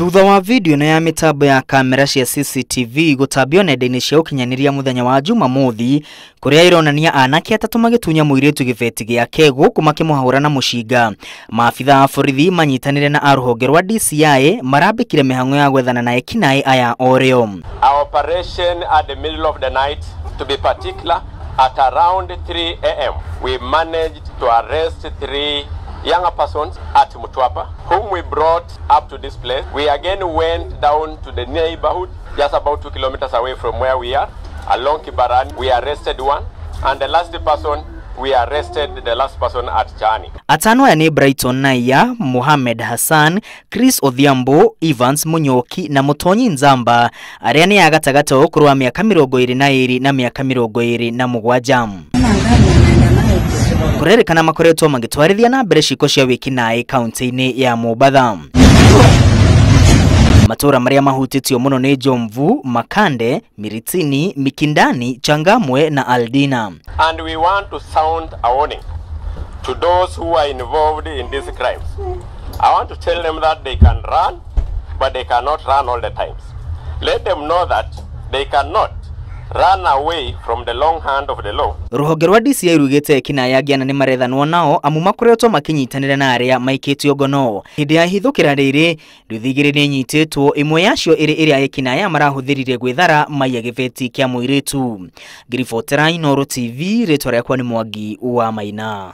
Thutha wa video ĩno ya mĩtambo ya kamera cia CCTV gũtambio nenda-inĩ cia ũkinyanĩria mũthenya wa Jumamothi, kũrĩa ĩronania anake atatũ magĩtunya mũirĩtu gĩbeti gĩake gũkũ makĩmũhahũra na mũcinga. Maabitha a borithi manyitanĩre na a rũhonge rwa DCI marambĩkire mĩhang'o ya gwethana na ekinaĩ aya orĩo. Our operation at the middle of the night, to be particular, at around 3 a.m., we managed to arrest 3 younger persons at Mtwapa, whom we brought up to this place. We again went down to the neighborhood, just about 2 kilometers away from where we are, along Kibarani. We arrested one, and the last person, we arrested the last person at Chani. Atano aya nĩ Brighton Naiya, Mohamed Hassan, Chris Odhiambo, Evans Munyoki na Mutonyi Nzamba, arĩa nĩ a gatagatĩ wa ũkũrũ wa mĩaka 22 na mĩaka 27. Kũrerĩkana makoretwo magĩtwarithia na mbere ciĩko cia wĩkinaĩ kaunti-inĩ ya Mombatha. Matũra marĩa mahutĩtio mũno nĩ Jomvu, Makande, Miritini, Mikindani, Changamwe na Aldina. And we want to sound a warning to those who are involved in these crimes. I want to tell them that they can run, but they cannot run all the times. Let them know that they cannot run away from the long hand of the law. Rũhonge rwa DCI rugĩte ekinaĩ angĩ ana nĩ marethanwo nao amu makoretwo makĩnyitanĩra na arĩa maikĩtio ngono. Hĩndĩ ya ihithũkĩra rĩrĩ, nduthi igĩrĩ nĩ inyitĩtwo, ĩmwe yacio ĩrĩ ĩrĩa ekinaĩ aya marahũthĩrire gwĩthara maiya gĩbeti kĩa mũirĩtu. Ngiribotera Inooro TV, rĩtwa rĩakwa nĩ Mwangi wa Maina.